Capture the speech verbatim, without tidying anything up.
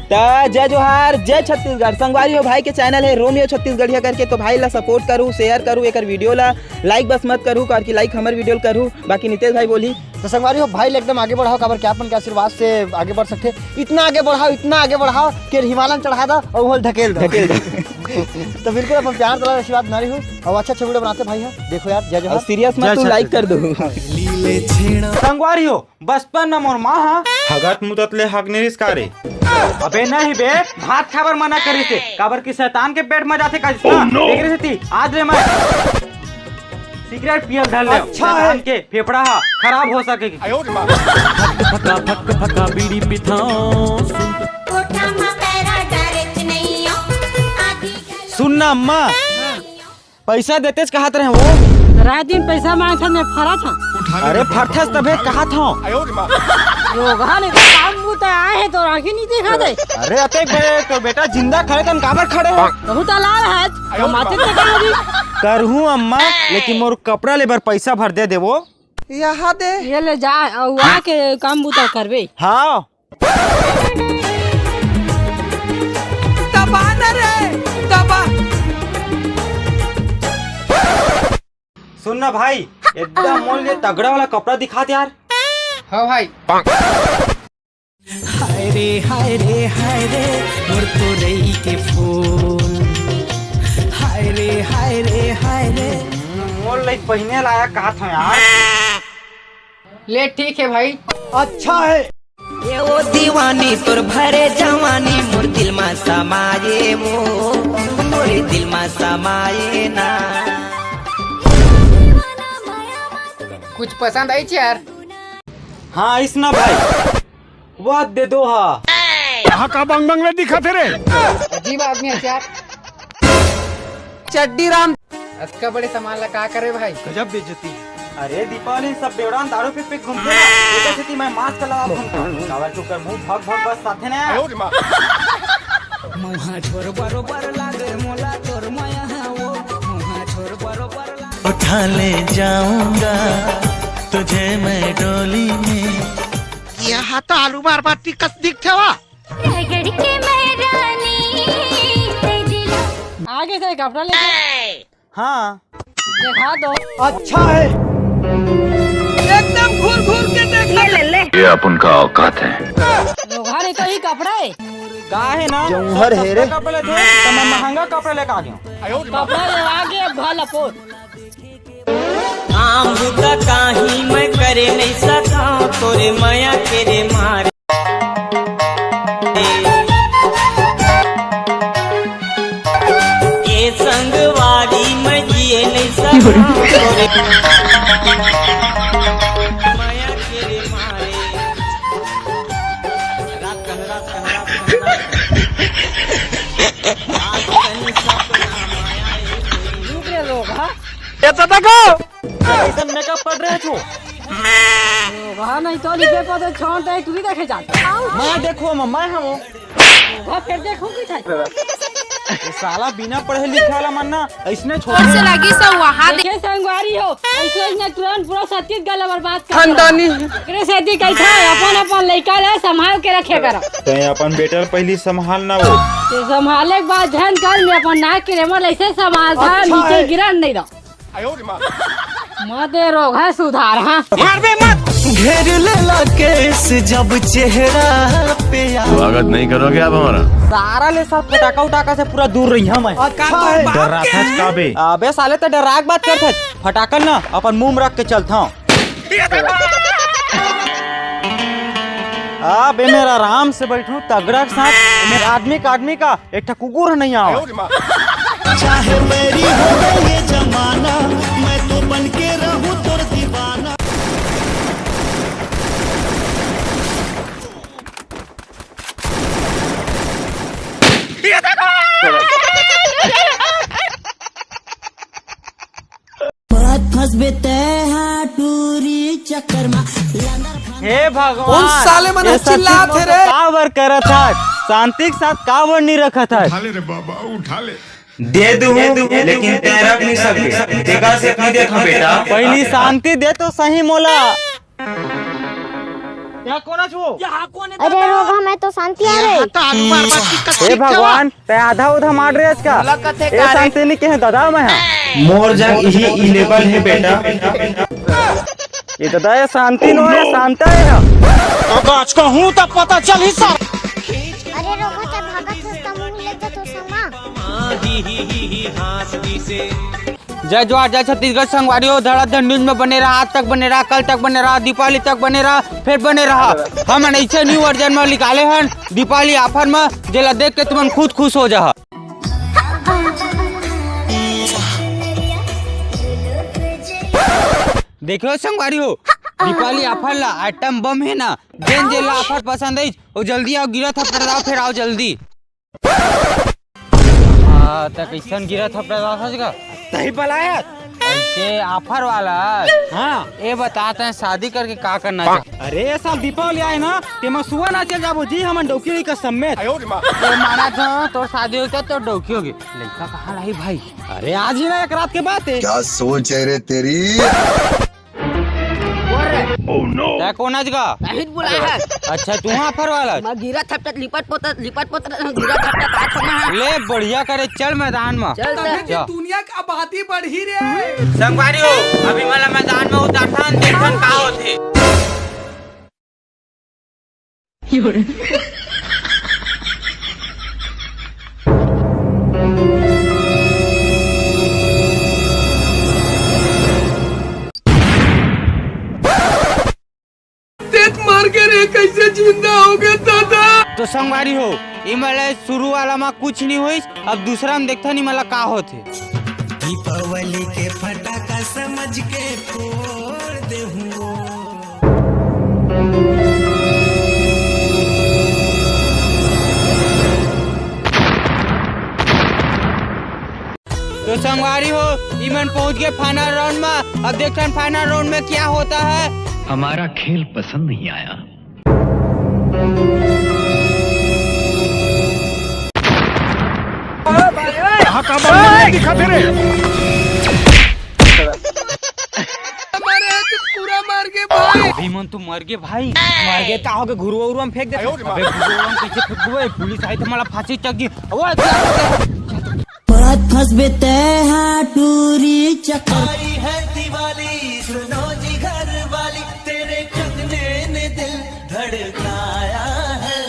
त जय जोहार, जय छत्तीसगढ़। संगवारी हो, भाई के चैनल है रोमियो छत्तीसगढ़िया करके, तो भाई ला सपोर्ट करू, शेयर करू, एकर वीडियो ला लाइक बस मत करू, काबर कि लाइक हमर वीडियो ला करू, बाकी नितेश भाई बोली। तो संगवारी हो, भाई ला एकदम आगे बढ़ाओ, काबर कि आप मन के आशीर्वाद से आगे बढ़ सकथे। इतना आगे बढ़ाओ, इतना आगे बढ़ाओ कि हिमालय चढ़ा दो और वहाँ ढकेल दो। ढकेल दो। तो बिल्कुल अपन प्यार दुलार आशीर्वाद बनाए हो और अच्छा अच्छा वीडियो बनाते भाई हो। देखो यार, जय जोहार। सीरियस मत, तू लाइक कर दो। संगवारी हो, बचपन में मोर माँ हा हगत मुतत ले हगनेरिस का रे। अबे नहीं बे, भात खाबर मना करिस हे, काबर कि शैतान के पेट में जाथे काजिस ना। एकरे सेती आज ले मैं सिगरेट पियल धर ले। अच्छा है। शैतान के फेफड़ा हा खराब हो सके। फका फक फका बीड़ी पिथाओ। कोठा म पैरा डारे चिनैया, आधी सुन ना अम्मा, पैसा देतेच कहत रहे वो। रात दिन पैसा मांगथन, मैं फरत हंव। अरे फरथस तभे कहत हंव। रोगहा ले काम बूता आए हे तो आंखें नहीं देखा दे। अरे अतेक बड़े तो बेटा जिंदा खड़े तन काबर खड़े हो? बहुत अलाल है, कमाते तो कहाँ भी। करहूँ अम्मा, लेकिन मोर कपड़ा लेबर पैसा भर दे देवो। यहाँ दे। ये ले जा, अउ आके काम बूता करबे। हाँ। दबा ना रे, दबा। सुन ना भाई, एकदम मोर लिए तगड़ा वाला कपड़ा दिखा दे यार। हाँ भाई। हाय रे हाय रे हाय रे, मोर तो रही के फूल। हाय रे हाय रे हाय रे। मोर लाइक पहिने लायक कहा था यार। ले ठीक है भाई। अच्छा है। ए ओ दीवानी तोर भरे जवानी मोर दिल मा समाये वो, मोर दिल मा समाये ना। कुछ पसंद आई यार? हाँ, आइस ना भाई। वाह दे दो हा। कहाँ का बंग बंग ले दिखा थे रे? अजीब आदमी है यार। चड्डी राम। अतका बड़े सामान ला का करे भाई? गजब बेइज्जती। अरे दीपावली सब बेवड़ान दारू पी पी घूमथे ना, एकर सेती मैं मास्क लगा घूमथंव। काबर के ओकर मुंह भक भक बस साथे ना। मुहा छोर बरोबर लागे मोला तोर मया वो, मुहा छोर बरोबर लागे। उठा ले जाऊंगा तुझे मैं डोली में। यहाँ तो आलू मार बाटी कस दिखथे वा। रगड़ के मैं रानी तेरी लो। आगे से कपड़ा लेके। हाँ। देखा दो। अच्छा है। एकदम घूर घूर के देखा। ये ले ले। ये अपन का औकात है। लोगा ने तो ही कपड़ा है। का है ना? जौहर है रे। सस्ता कपड़ा लेथे, तो मैं महंगा कपड़ा लेके आ गया हूँ। कपड़ा लेवा के अब घर लपोट। काम बुता काही मैं करे नहीं सका, तोरे मया के रे मारे। ये संगवारी मैं जिए नहीं सका, तोरे मया के रे मारे। रात कन, रात कन, रात कन, रात कन। आज कन सपना मया एक। रुक रे लोग, हाँ? ये तो देखो। कैसन मेकअप कर रहे छो? वहाँ नहीं तो लिखे को तो छोड़ दे, तू ही देखे जा। मैं देखो, मैं, मैं हम। वहाँ फिर देखो की था। ये साला बिना पढ़े लिखे वाला मन ना, ऐसने छोड़ और से दे। लगी सब वहाँ दे। देखे संगवारी हो, ऐसे इसने तुरंत पूरा सतीत गला बर्बाद कर दिया। खानदानी। एकरे सेती कहिथा, अपन अपन लइका ला संभाल के रखे करा। तैं अपन बेटा ला पहिली संभाल ना वो। ते संभाले के बाद झन कर, मैं अपन नाक के रेमल ऐसे संभाल था, अच्छा नीचे है। गिरन नहीं दो। मत ए रोग है सुधार, हाँ। मारबे मत। घेर लेला केस जब चेहरा पे आ। स्वागत नहीं करोगे आप हमारा? सारा ले साथ फटाका उटाका से पूरा दूर रही हूँ मैं। अच्छा है। डर्राथस का बे? अबे साले तो डर्रा के बात करथस। फटाका ना अपन मुंह में रख के चलता हूँ। अबे मेर आराम से बैठू तगड़ा के साथ। मेर आदमी का आदमी का एक ठा कुकुर नहीं आवा। चाहे बैरी हो गए ये जमाना, मैं तो बन के रहूं तोर दीवाना। मत फंसबे तै हा टूरी चक्कर मा। हे भगवान, उन साले मन ये सब चिल्लात चीज हे रे। काबर करत हस? शांति के साथ काबर नहीं रखत हस? उठा ले रे बाबा, उठा ले। दे दूं, लेकिन तैं रख नहीं सकबे। तेकर से नहीं देखा बेटा। पहली शांति दे तो सही मोला। अरे रोगहा, मैं तो शांति आ रे। हे भगवान, तैं आधा उधा मार रे आज का। ए शांति नहीं कहे दादा मैं हा। मोर जग इही इलेबल हे बेटा। ये दादा, ये शांति नो हे, शांता हे हा। अब आज का हूँ तब पता चल ही सा। अरे रोगहा, तैं भागत हस त मुँह ले जा तो समा। जय जोहार, जय छत्तीसगढ़ संगवारी हो। धड़ाधड़ न्यूज में बने रहा, आज तक बने रहा, कल तक बने रहा, दीपावली तक बने रहा, फिर बने रहा। हमन ऐसे न्यू वर्जन में निकाले हन दीपावली ऑफर में, जेला देख के तुमन खुद खुश हो जाहा। देखो संगवारी हो, दीपावली ऑफर ला आइटम बम हे ना, जेन जेला ऑफर पसंद आइस, वो जल्दी आओ, गिरा थपड़ा दाओ, फिर आओ जल्दी। हाँ, त कइसन गिरा थपड़ा दाओ सच का? तही बलाया। ऐसे ऑफर वाला। हाँ। ये बता, तैं शादी करके का करना चाह? अरे, ये साल दीपावली आए ना, तेमा सुआ नाचे जाबो जी, हमन डौकी लइका समेत। ए, माना तो तोर शादी होता तो डौकी होगी। लइका कहाँ लाई भाई? अरे, आज ही ना एक रात के बात हे। क्या सोच है रे तेरी? तैं कोन अस गा? नहीं बुलाया है। अच्छा, तू ऑफर वाला? मैं गिरा थपटत लिपट पोतत, लिपट पोतत, गिरा थपटत आत हूँ मैं। ले, बढ़िया करे, चल मैदान में। चल, चल। तभे तो जा। दुनिया के आबादी बढ़ी रे। संगवारी हो, अभी मला मैदान में उतारथन, देखथन का होथे। तेत मर गे रे, कैसे जिंदा हो गए दादा? तो संगवारी हो, इमले शुरू वाला मा कुछ नहीं होइस, अब दूसरा में देखथन इमला का होथे। दीपावली के फटाका समझ के फोड़ देहूं। तो संगवारी हो, इमन पहुंच गए फाइनल राउंड में। अब देखते हैं फाइनल राउंड में क्या होता है। हमारा खेल पसंद नहीं आया। कहाँ का बम दिखा तेरे? अरे, तू पूरा मर गए भाई। अभी मन तो मर गए भाई। मर गए का होगे? घुरुआ उरुआ में फेंक दे। अबे, घुरुआ में कैसे फेंकबो? पुलिस आई तो मला फांसी चक दी। वो पड़त फंसबे तै हा टूरी चक्कर। आई है दिवाली, सुनो